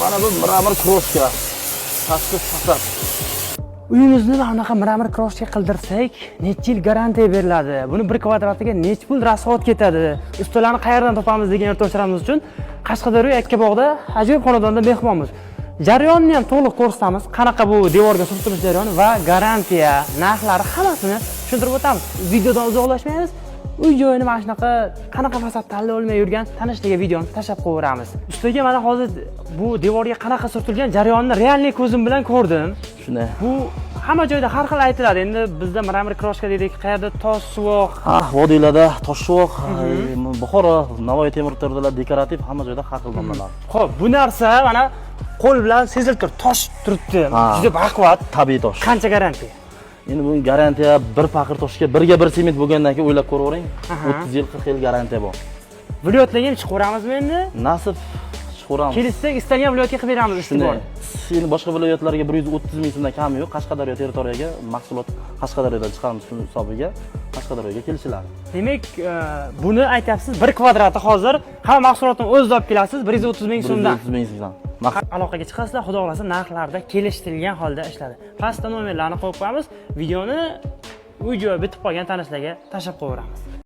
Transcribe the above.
Mana bu мрамор крошка. Tashqi fasad. Uyimizni mana bunaqa мрамор крошка qildirsak, necha yil garantiya beriladi? Buni bir kvadratiga necha pul расход ketadi? Ustalarni qayerdan topamiz degan yurtdoshlarimiz uchun Qashqadaryo, Yakkabog'da ajoyib xonadonda mehmonmiz. Jarayonni ham to'liq ko'rsatamiz. Qanaqa bu devorga surtilish jarayoni va garantiya, narxlari, hammasini tushuntirib o'tamiz. Videodan uzoqlashmaymiz. Uy joyini mana shunaqa qanaqa fasad tanlay olmay yurgan tanishlarga videoni tashlab qo'yaveramiz. Ustaga mana hozir bu devorga qanaqa surtilgan jarayonni реальный ko'zim bilan ko'rdim. Shunday. Bu hamma joyda har xil aytiladi. Endi bizda мрамор крошка dedik, qayerda tosh suvoq. Ha, vodiylarda toshsuvoq, Buxoro, Navoiy temir to'rdalar dekorativ, hamma joyda har xil nomlanadi. Xo'p, bu narsa mana qo'l bilan sezilib turibdi, tosh turibdi. Ha. Juda baquvvat. Tabiiy tosh. Qancha garantiya? Endi bu garantiya bir paqir toshga birga bir sement bo'lgandan keyin o'ylab ko'ravering. 30 yil, 40 yil garantiya bor. Viloyatlarga ham chiqaveramizmi endi? Nasib, chiqaveramiz. Kelishsak, istalgan viloyatga qilib beramiz Shunday. iste'mol. Endi boshqa viloyatlarga 130 ming so'mdan kami yo'q. Qashqadaryo territoriyaga mahsulot Qashqadaryodan chiqaramiz, shuni hisobiga Qashqadaryoga kelishiladi. Demak, buni aytyapsiz, bir kvadrati hozir hamma mahsulotni o'zingizda olib kelasiz 130 ming so'mdan. 130 ming so'mdan. Aloqaga chiqasizlar, xudo xohlasa, narxlarda kelishtirilgan holda ishladi. Pastda nomerlarni qo'yib qo'yamiz. Videoni uy joyi bitib qolgan tanishlarga tashlab qo'yaveramiz.